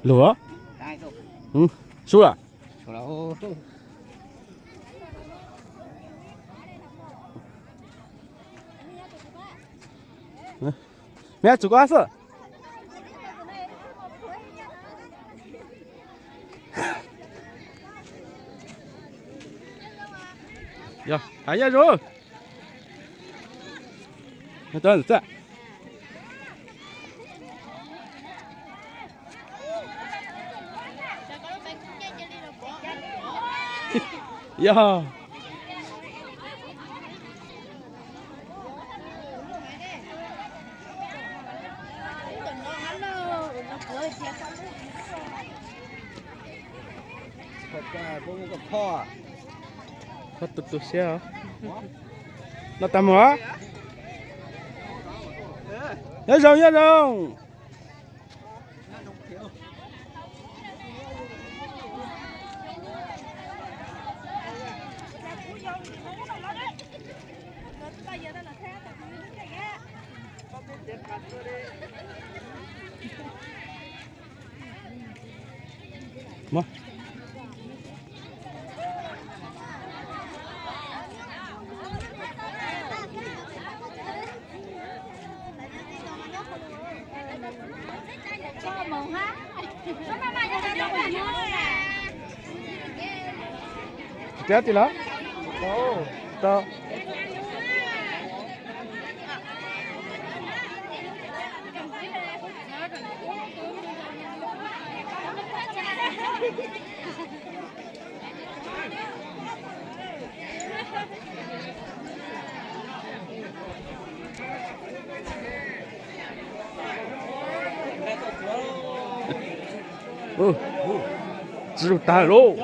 Lus, sub lawm. Meb txug koj xwb. Yog, hais yog zoo. Yog. Koj tu tu siab os. No tas mus os. Nyob zoo, nyob zoo. Tiab ti los? Tau. Tsis lug tag lauj.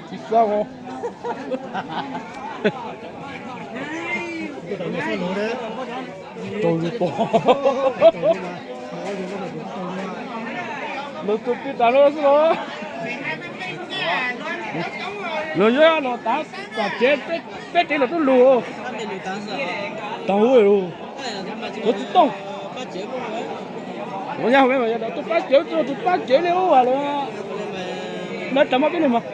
Tsis xab os. Rau zoo to. Lawv tus tij tas no xwb los. Lawv yuav los tav tom tsev, peb tsev los tub lug. Tau lug, lawv tsis tooj. Ua nyab, yog lawv tuaj pab cawv, tuaj pab cawv li ub lawm. Lawv rov muab peb neeg mas.